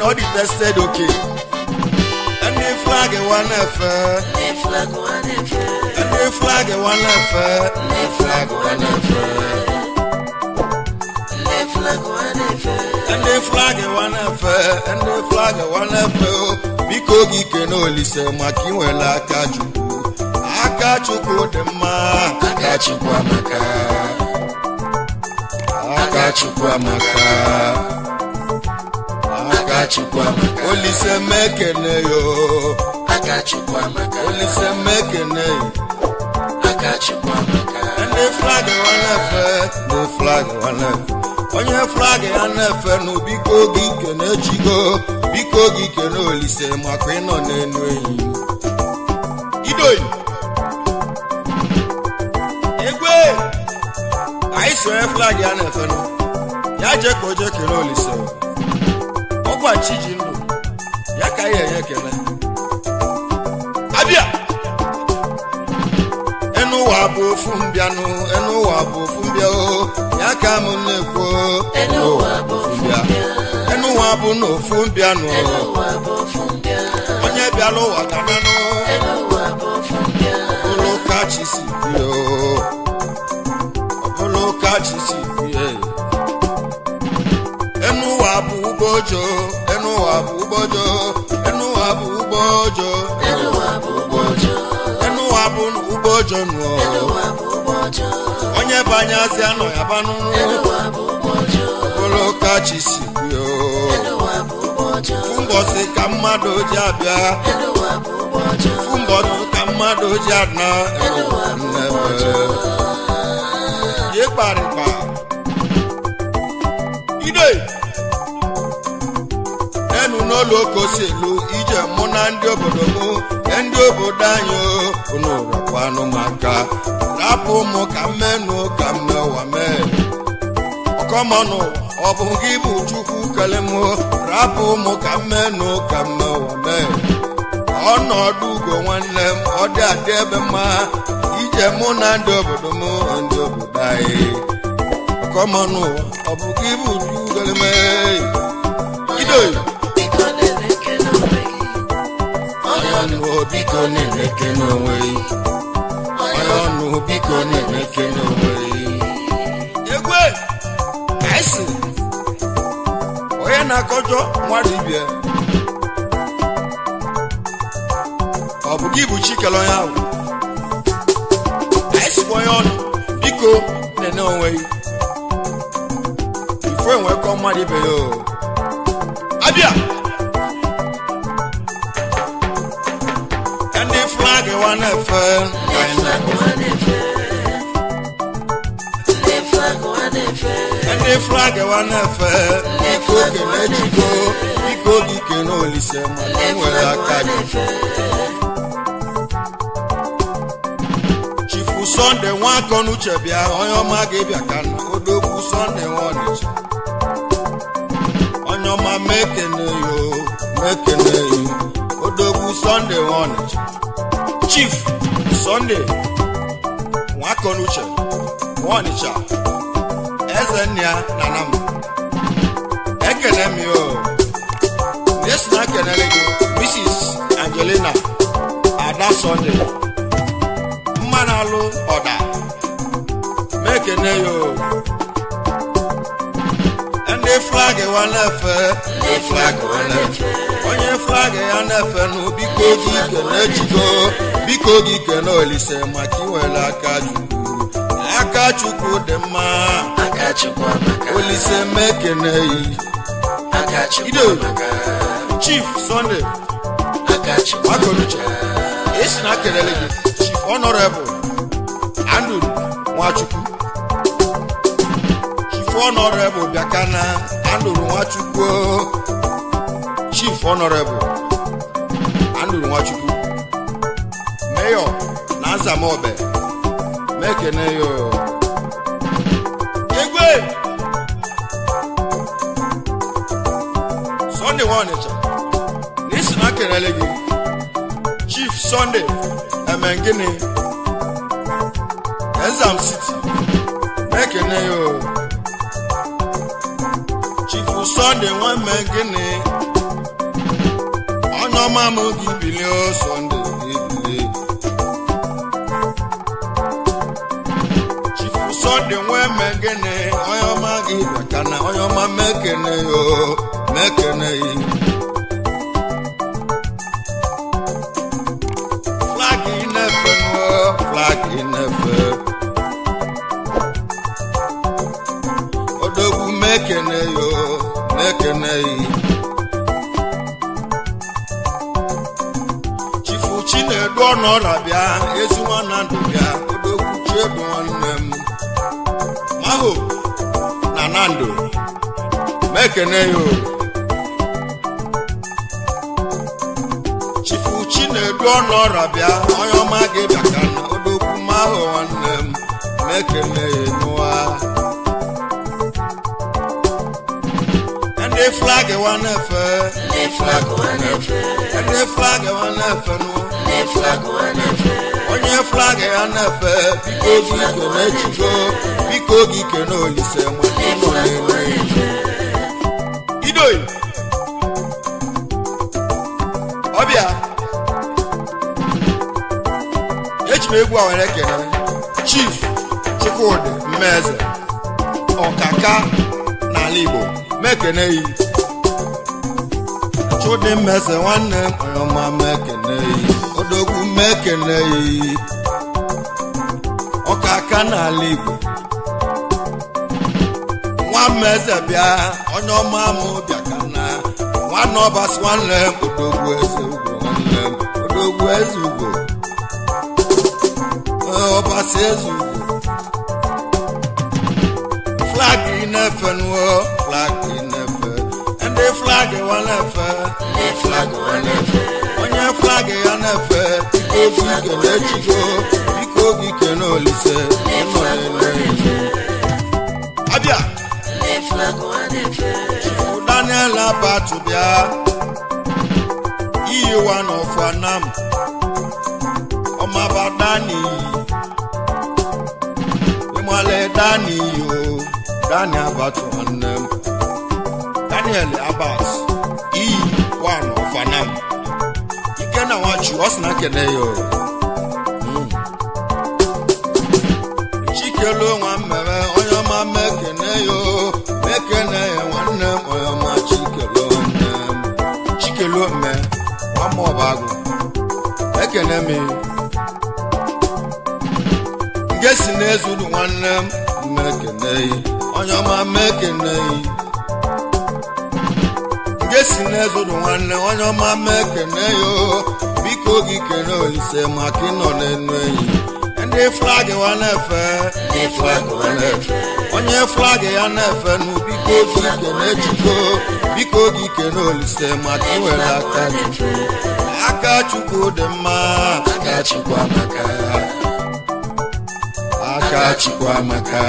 Nwanne, ọ dị tested. Okay, ndị flag wa na-efe. Ndị flag wa na-efe. Ndị flag wa na-efe. Ndị flag wa na-efe. Ndị flag wa na-efe. Ndị flag wa na-efe. Ndị flag wa na-efe o. Biko gị kene Olise maka inwere aka Chukwu. Aka Chukwu dị mma. Aka Chukwu amaka. Aka Chukwu amaka. Aka Chukwu amaka. Olise mekene yo. Aka Chukwu amaka. Olise mekene yo. Aka Chukwu amaka. Ndị flag wa na-efe. Ndị flag wa na-efe. Onye flag ya na-efe nụ, biko gị kene chigo. Biko gị kene Olise maka ịnọ n'enu enyi idoyi egwe. Anyị si onye flag ya na-efe nụ, ya jee ka o jee kene Olise. Ọkwa chi ji ndụ ya ka anyị enye ekele. Abịa, enu ụwa bụ ofu mbịanụ. Enu ụwa bụ ofu mbịa o, ya ka m na-ekwu. Enu ụwa bụ ofu mbịa. Enu ụwa bụ na ofu mbịanụ. Enu ụwa bụ ofu mbịa. Onye bịala ụwa gananụ. Enu ụwa bụ ofu mbịa. Ọbụlụ ka chi si bie o, ọbụlụ ka chi si bie. Enu ụwa bụ ụgbọ ojo. Enu ụwa bụ ụgbọ ojo. Enu ụwa bụ ụgbọ ojo. Enu ụwa bụ ụgbọ ọjọọ. Enu ụwa bụ ụgbọ ojo nụ. Enu ụwa bụ ụgbọ ọjọọ. Onye banyeazịa nọ ya banụ. Enu ụwa bụ ụgbọ ọjọọ. Ọbụlụ ka chi si bie o. Enu ụwa bụ ụgbọ ọjọọ. Fụ mbọsị ka mmadụ ji abịa. Enu ụwa bụ ụgbọ ọjọọ. Fụ mbọsị ka mmadụ ji ana. Enu ụwa bụ ụgbọ ọjọọ. Ye kparịkpa ide enu n'ụlọ okosi elu ije mụ na ndị obodo mụ, ndị obodo anyị o, unu rakwanụ maka rapụ mụ ka mmenụ ka mmewa mee ọkọmọnụ. Ọ bụ gị bụ Chukwu kele mụ, rapụ mụ ka mmenụ ka mmewa mee ọnọdụ ugo. Nwanne m, ọ dị adị ebe mma ije mụ na ndị obodo m, ndị obodo anyị. Ọkọmọnụ, ọ bụ gị bụ Chukwu kele m. Ido. Biko na-eleke n'onwe gị. Onye ọnụ, biko na-eleke n'onwe gị. Onye ọnụ, biko na-eleke n'onwe gị. Egwe kaisi onye na-akọjọ mmadụ ibie, ọ bụ gị bụ chikele onye ahụ? Kaisi onye ọnụ, biko na-ene onwe gị ifo enwekọ mmadụ ibe ya o. Abịa, ndị flag wa na-efe. Ndị flag wa na-efe. Ndị flag wa na-efe. Ndị flag wa na-efe. Biko kene Chukwu, biko gị kene Olise maka Ndị nwere flag wa aka gị. na-efe. Chifu Sọnde Nwakọnuche, bịa, onye ọma gị bịa ka na odogwu Sọnde nwa Ọnịcha, onye ọma, mekene yo, mekene yo, odogwu Sọnde nwa Ọnịcha. Chief Sọnde Nwakọnuche nwa Ọnịcha, eze nna ya na nam, ekene m yo. Esi na kenere gị Mrs Angelina Ada Sọnde, mmanụ alụ ọda, mekene yo. Ndị flag wa na-efe. Ndị flag wa na-efe. Onye flag ya na-efe nụ, biko gị kene Chukwu, biko gị kene Olise maka iwere aka Chukwu. Aka Chukwu dị mma. Aka Chukwu amaka. Olise mekene yi. Aka Chukwu Ido. amaka. Chief Sunday Aka Chukwu Akọnuche, esi na kelele gị Chief Honorable Andrew Nwachukwu. Chief Honorable Bịakana Andrew Nwachukwu, Chief Honorable Andrew Nwachukwu, Mayor na Nzamobe, mekene yo. Egwe Sunday nwa Ọnịcha na isi na kelele gị Chief Sunday Emengini, Exam City, mekene yo. Chief Sunday nwa Emengini. Onye ọma m, gị bilie o. Sunday, gị bilie. Chief Sunday nwee megene, onye ọma, gị bịa na onye ọma, mekene yo, mekene yi. Flag na-efe nụọ, flag na-efe. Odogwu, mekene yo, mekene yi. Chief Chinedu Ọnụọra, bịa. Ezi nwanna ndụ, bịa. Odogwu Chiedu, nwanne m, maho na nando, mekene yo. Chief Chinedu Ọnụọra, bịa. Onye ọma, gị bịa ka na odogwu mahụ, nwanne m, mekene ya nụwa. Ndị flag wa na-efe. Ndị flag wa na-efe. Ndị flag wa na-efe nụ. Ndị flag wa na-efe. Onye flag ya na-efe, biko gị kene Chigo, biko gị kene Olise Ndị nwe flag wa na-efe. Idoi ọbịa, eji m egwu a were kene Chief Chukwudi Mmeze, ọkaka n'ala Igbo, mekene yi. Chudi Mmeze, nwanne m, onye ọma, mekene yi. Odogwu, mekene yi. Ọkaka n'ala Igbo, nwa Mmeze, bịa. Onye ọma mụ, bịa ka na nwanne ọbasi, nwanne m. Odogwu eze ugwo, nwanne m. Odogwu eze ugwo. Ee, ọbasi eze ugwo. Flag na-efe nuo, flag na-efe. Ndị flag wa na-efe. Ndị flag wa na-efe. Onye flag ya na-efe, biko gị kene Chigo, biko gị kene Olise. Ndị flag wa na-efe. Abịa. Ndị flag wa na-efe. Daniel Abatu, bịa. Iyi wa n'ọfọ anam, ọmọba Dani, ịmale Dani yo, Dani Abatu, nwanne m. Daniel Abat, iyi wa n'ọfọ anam, ike na nwachu, ọ sị na nkene yo. Chikelu nwa mmemme, onye ọma, mekene yo, mekene ya, nwanne m, onye ọma. Chikelu, nwanne m, Chikelu mme nwama ọba agụ, ekene m. Nge si n'ezudu, nwanne m, mekene yi. Onye ọma, mekene yi. Nge si n'ezudu, nwanne, onye ọma, mekene yo. Biko gị kene Olise maka ịnọ n'enu enyi. Ndị flag wa na-efe. Ndị flag wa na-efe. Onye flag ya na-efe nụ, biko gị kene Chigo, biko gị kene Olise maka iwere aka Chukwu. Aka Chukwu dị mma. Aka Chukwu amaka. Aka Chukwu amaka.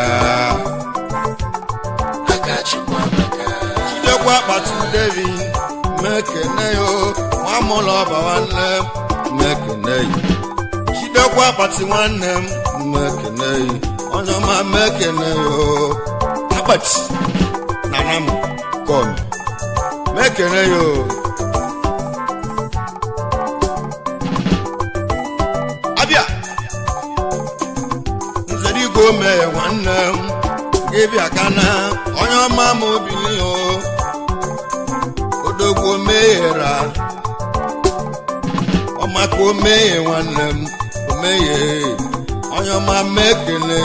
Aka Chukwu amaka. Jidekwa akpati Devi, mekene yo. Nwa mụlọ ọba, nwanne m, mekene yi. Jidekwa akpati, nwanne m, mekene yi. Onye ọma, mekene yo. Akpati na nam kọm, mekene yo. Abịa. Nzere igwe omee, nwanne m, gị bịa ka na onye ọma m, obili o. Odogwu omeghera ọmaka omeghe, nwanne m, omeghe, onye ọma, mekene.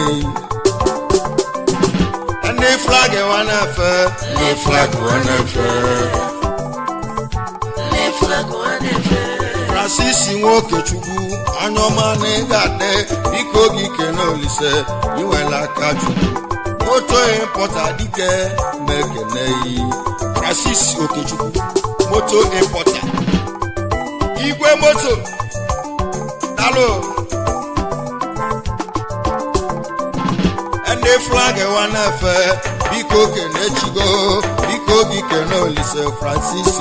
Ndị flag wa na-efe. Ndị flag wa na-efe. Ndị flag wa na-efe. Francis Nwokechukwu, onye ọma, na ị ga-adị. Biko gị kene Olise, iwela aka Chukwu. Moto importer, dike, mekene yi. Francis Okechukwu, moto importer, igwe moto, daalụ. Ndị flag wa na-efe, biko kene Chigo, biko gị kene Olise. Francis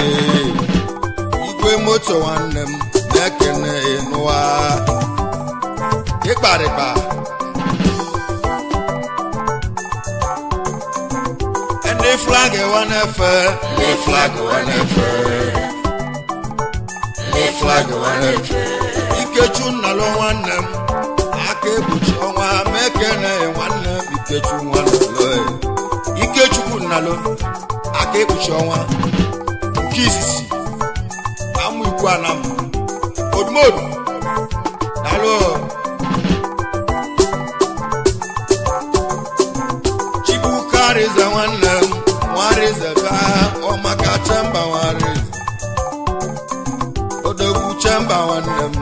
igwe moto, nwanne m, na-ekene n'ụwa ịkparịkpa. Ndị flag wa na-efe. Ndị flag wa na-efe. Ndị flag wa na-efe. Ikechu nnalụ nwanne m, aka ekpuchi ọnwa, mekene nwanne m. Ikechu nwanne, Ikechukwu nnalụ, aka ekpuchi ọnwa nke izizi amụ ikwu anam odumodu, daalụ. Chibuka Arize nwanne m, nwarize bịa ọmaka chemba, nwarize odogwu chemba nwanne m.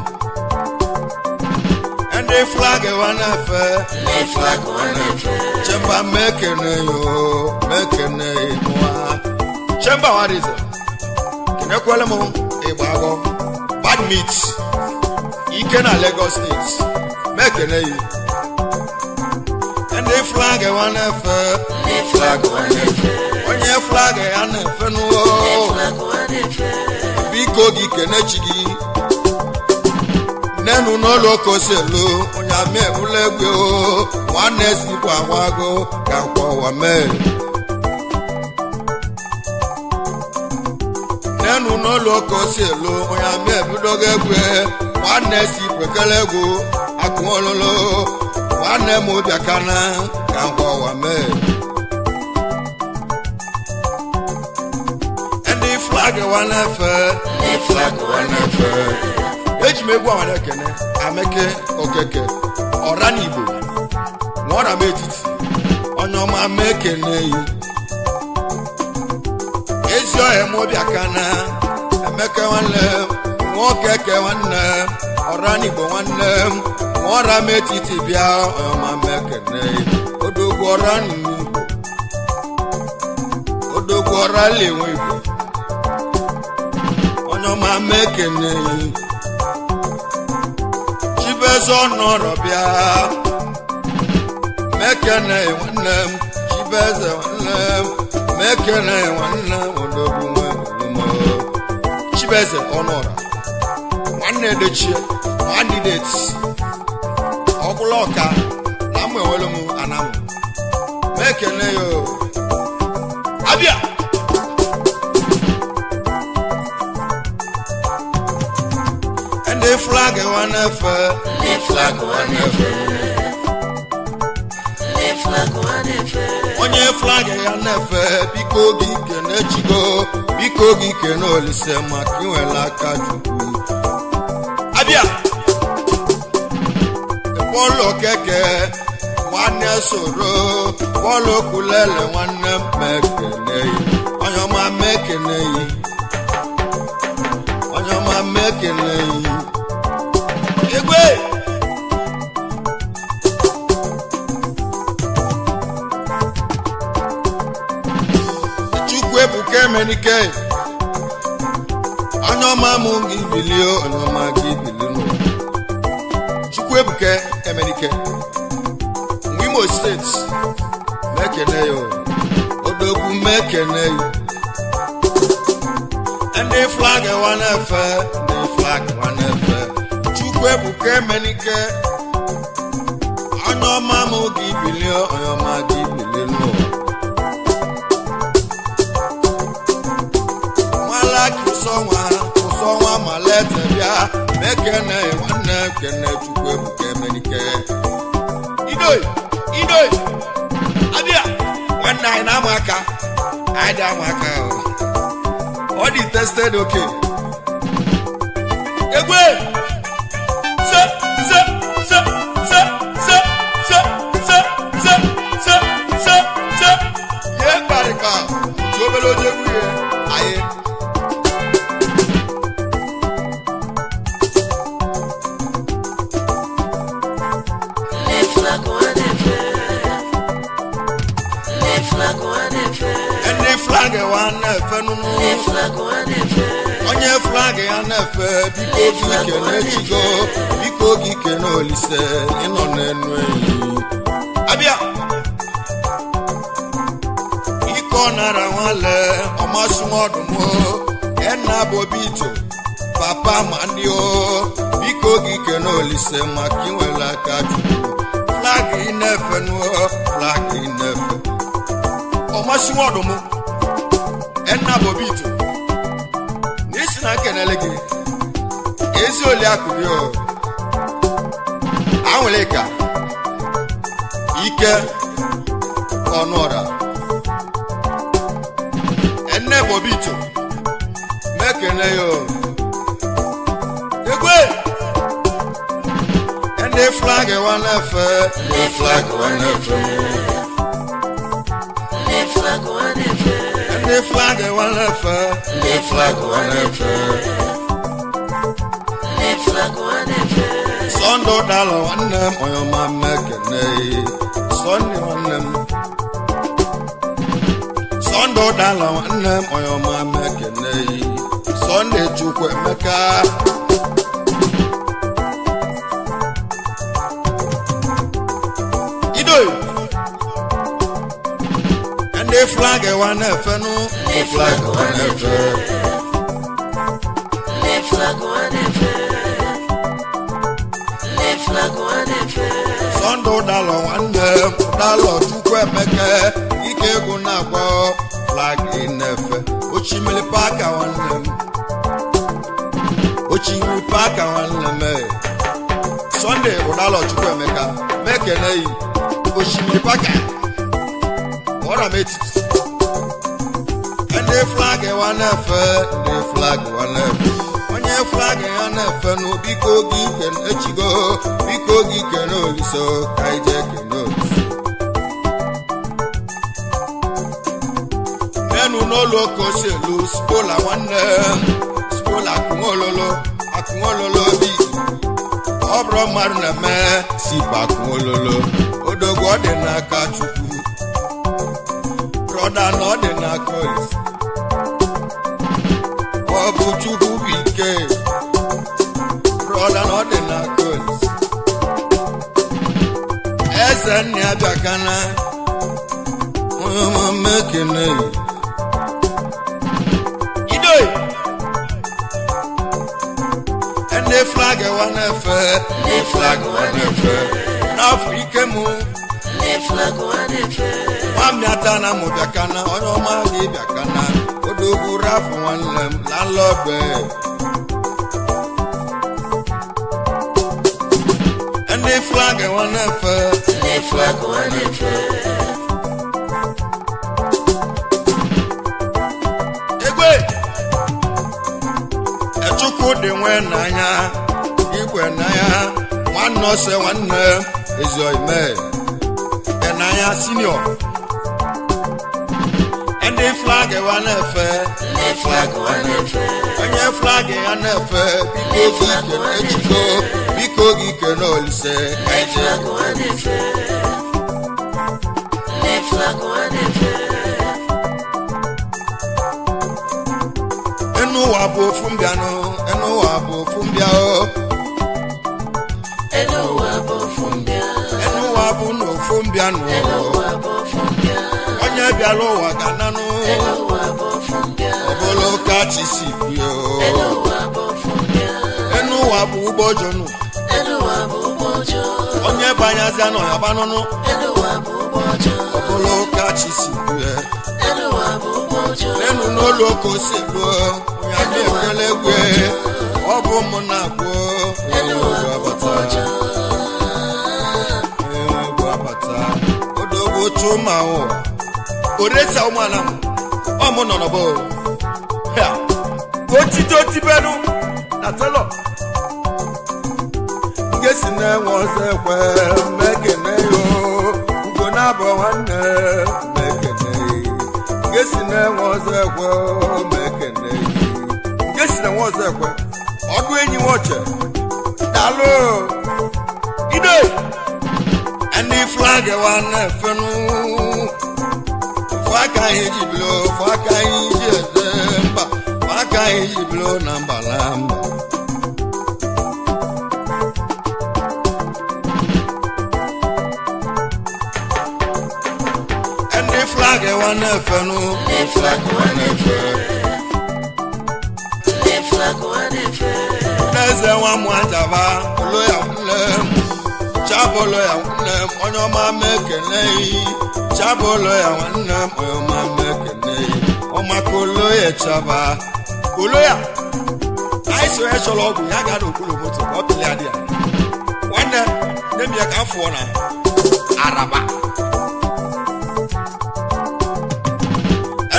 Ndị flag wa na-efe. Ndị flag wa na-efe. Chemba, mekene yo, mekene nwa chemba nwarize, kenekwele m ịgbagọ bad meat ike na Lagos State, mekene yi. Ndị flag wa na-efe. Ndị flag wa na-efe. Onye flag ya na-efe n'ụọ. Ndị flag wa na-efe. Biko gị kenechi gị nenu n'ụlọ koselu onye ama ebula egbe o nwanne sikwa agwago ka nkwa mee nenu n'ụlọ koselu onye ama ebudogo egbe nwanne si kwekele egwu akụololo nwanne m bịakana ka nkwa mee. Ndị flag wa na-efe. Ndị flag wa na-efe. Eji m egwu awara ekene Ameke Okeke ọra n'Igbo na ọra m etiti, onye ọma m ekene yi. Ezi ọhịa m bịa na Emeke nwanne m, nwoke ke nwanne m, ọra n'Igbo nwanne m, nwa ọra m etiti bịa, onye ọma m ekene yi. Odogwu ọra n'Igbo, odogwu ọra lenwe Igbo, onye ọma m ekene yi. Chibeze ọnọrọ bịa, mekene nwanne m. Chibeze nwanne m, mekene nwanne m, odogwu nwe olumo. Chibeze ọnọrọ nwanne edechie candidate ọkwụla ọka na mụ enwere m anamụ, mekene yo abịa. Ndị flag wa na-efe. Ndị flag wa na-efe. Ndị flag wa na-efe. Onye flag ya na-efe, biko gị kene chigo, biko gị kene Olise maka inwere aka Chukwu abịa. Pọlụ Keke nwanne soro Pọlụ Kulele nwanne m, mekene yi, onye ọma mekene yi, onye ọma mekene yi egwe. Chukwu ebuka emenike, onye ọma mụ gị bilie, onye ọma gị bilie n'ụwa. Chukwu ebuka emenike, Imo State, mekene ya o. Odogwu, mekene ya. Ndị flag wa na-efe, ndị flag wa na-efe. Chukwu ebuka emenike, onye ọma mụ gị bilie, onye ọma gị bilie n'ụwa. Malaki ụsọnwa, ụsọnwa malete bịa, mekene nwanne, kene Chukwu ebuka emenike. Idoi idoi abịa nwanne anyị na-ama aka anyị dị ama aka o. Ọ dị tested okay. Egwe se se se se se se se se se se se ye kparịka otu obere onye egwu ihe anyị. Ndị flag wa na-efe. Ndị flag wa na-efe. Ndị flag wa na-efe nụnụ. Ndị flag wa na-efe. Onye flag ya na-efe, biko gị kene chigo, biko gị kene Olise ịnọ n'enu enyi abịa. Ike ọ nara nwale ọmasị ọdụm ena bobito papa ma ndị o, biko gị kene Olise maka inwere aka Chukwu. Flag ị na-efe nụọ, flag ị na-efe, ọmasị ọdụm ena bobito n'isi na nkenele gị. Ezi oliakụ gị o, Anwụlịka Ike Ọnụọra, Ene Bobito, mekene yo. Egwe ndị flag wa na-efe, ndị flag wa na-efe. Ndị flag wa na-efe. Ndị flag wa na-efe, ndị flag wa na-efe. Ndị flag wa na-efe. Sọnde ụdala nwanne m, onye ọma, mekene. Sọnde nwanne m, Sọnde ụdala nwanne m, onye ọma, mekene. Sọnde Chukwu Emeka. Ido ndị flag wa na-efenụ, Ndị flag wa na-efe. Ndị flag wa na-efe. Ndị flag wa na-efe. Sọnde ụdalọ nwanne m, ụdalọ Chukwu Emeka, ike egwu na-agba flag na-efe. Ochimili Paka nwanne m, Ochimili Paka nwanne m e. Sọnde ụdalọ Chukwu Emeka, mekene yi. Ochimili Paka ọra m etiti. Ndị flag wa na-efe, ndị flag wa na-efe. Onye flag ya na-efe nụ, biko gị kene echigo, biko gị kene Oliso, ka ije kene Oliso. Nenu n'ụlọ okosielu Spola nwanne m, Spola akụnwololo, akụnwololo big. Ọ bụrụ mmadụ na-eme sipa akụnwololo odogwu, ọ dị n'aka Chukwu, brother, na ọ dị n'aka Olise. Ọ bụ Chukwu bụ ike, brother, na ọ dị n'aka Olise. Eze nna ya bịakana mekene ido. Ndị flag wa na-efe, ndị flag wa na-efe n'afọ ike mụ. Ndị flag wa na-efe. Nwamịata na mụ bịakana, onye ọma gị bịakana, odogwu rafụ nwanne m, landlord. Ndị flag wa na-efe. Ndị flag wa na-efe. Egwe Echukwu dị nwe n'anya, igwe n'anya nwanne ose nwanne ezioime n'anya senior. Ndị flag wa na-efe. Ndị flag wa na-efe. Onye flag ya na-efe, biko gị kene echiko, biko gị kene Olise ka Ndị ije. Flag wa na-efe. Ndị flag wa na-efe. Enu ụwa bụ ofu mbịanụ, enu ụwa bụ ofu mbịa o. Elu ụwa bụ ofu mbịa. Enu ụwa bụ na ofu mbịanụ. Elu ụwa bụ ofu mbịa. Onye bịara ụwa ga-ananụ. Elu ụwa bụ ofu mbịa. Ọbụla ụka chi si bie. Elu ụwa bụ ofu mbịa. Enu ụwa bụ ụgbọ jọnụ. Elu ụwa bụ ụgbọ ọjọọ. Onye banyazịa nọ ya banụnụ. Elu ụwa bụ ụgbọ ọjọọ. Ọbụla ụka chi si bie. Elu ụwa bụ ụgbọ ọjọọ. N'enu n'ụlọ ụka ose luo onye adị ekele egwe. Ọ bụ mụ na-agwụ onye Elu ụwa egwu bụ ụgbọ abata. ọjọọ. Onye egwu abata, odogwu chuma ụwa oresa ụmụala m, ọ mụ nọ n'ọbọ ya otito tibenu na telọ nke si na-enwe ọzọ ekwe mekene yo. Ugo na-abụ nwanne mekene nke si na-enwe ọzọ ekwe mekene nke si na-enwe ọzọ ekwe ọdụ enyi nwoche. Daalụ ide. Ndị flag wa na-efenụ, faka anyị ji bilo, faka anyị ji eze mba, faka anyị ji bilo na mba na mba. Ndị flag wa na-efenụ. Ndị flag wa na-efe. Ndị flag wa na-efe. N'eze nwa m ajaba olo ya nne m, chabụlụ ya nwanne m, onye ọma mekeneyi. Chabụlụ ya nwanne m, onye ọma mekeneyi. Ọmaka olo ya chaba olo ya. Anyị si onye chọrọ ọgwụ ya gaa n'okpuru moto ka ọ pịlị adị ya. Nwanne, nye m ya ka m fụọ na araba.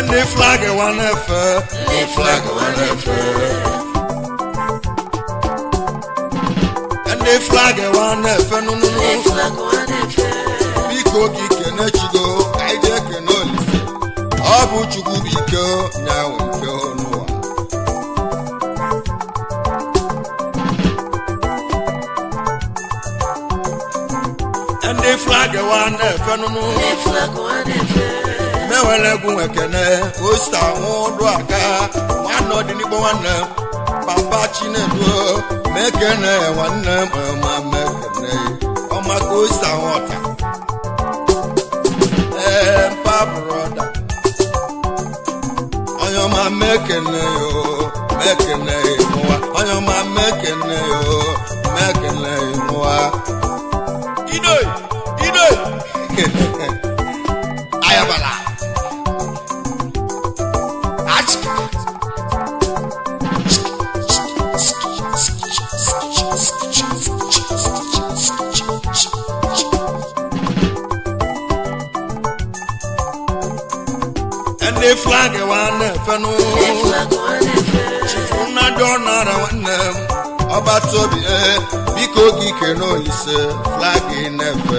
Ndị flag wa na-efe. Ndị flag wa na-efe. Ndị flag wa na-efe nụnụnụ. Ndị flag wa na-efe. Biko ka ikene chigo, ka anyị jee kene Olise. Ọ bụ Chukwu bụ ike nyanwe ike n'ụwa. Ndị flag wa na-efe nụnụ. Ndị flag wa na-efe. Mewere egwu nwekene osta nwụdụ aka nwanne ọdịnigbo, nwanne papa Chinedu, mekene nwanne m ma mekene ọmaka osta nwọta. Ee, mpa broda, onye ọma, mekene yo, mekene nwa onye ọma, mekene yo, mekene nwa ido ido ayabala. Achika. Ndị flag wa na-efenụ. Ndị flag wa na-efe. Chifu nnadị ọnara, nwanne m, ọbata obi e, biko gị kene Olise. Flag na-efe,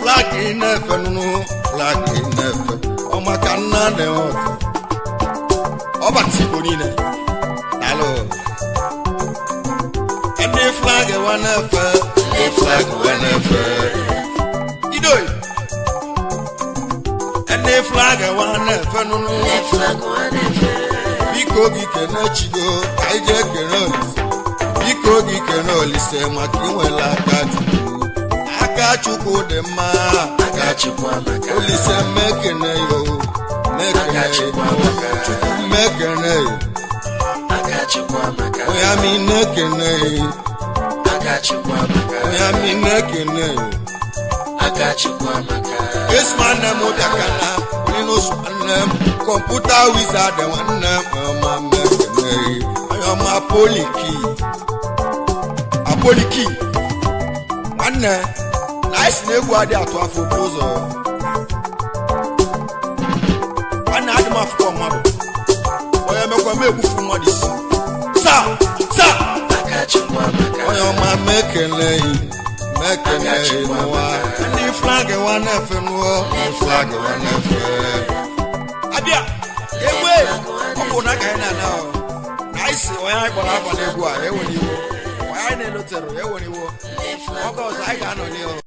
flag na-efe nụnụ, flag na-efe ọmaka nna dị ọtọ ọbata Igbo niile, daalụ. Ndị flag wa na-efe. Ndị flag wa na-efe. Idoi. Ndị flag wa na-efe nụnụ. Ndị flag wa na-efe. Biko gị kene chigo, ka anyị jee kene Olise. Biko gị kene Olise maka inwela aka Chukwu. Aka Chukwu dị mma. Aka Chukwu amaka. Olise, mekene yo, mekene Aka Chukwu amaka. Chukwu, mekene yo. Aka Chukwu amaka. Onye mi nekene yo. Aka Chukwu amaka. Onye mi nekene yo. Aka Chukwu amaka. Yesu nwanne m, bịakana Olinus nwanne m, kọmputa wizard nwanne m ọma, mekene yo, onye ọma, poliki apoliki nwanne na anyị si na egwu adị atụ afọ okporo ụzọ. Nwanne, adị m afụkọ mmadụ onye mekwa m egbufu mmadụ isi sa sa. Aka Chukwu amaka. Onye ọma, mekele mekele n'ụwa. Ndị flag wa na-efe nụọ, ndị flag wa na-efe. Abịa egbe ọ bụ na ka anyị na-ana ọ na anyị si onye anyị kpọrọ afa n'egwu a ewere iwo, onye anyị na-elotere ewere iwo. Ndị flag Oge ọzọ anyị ga-anọ n'ihu.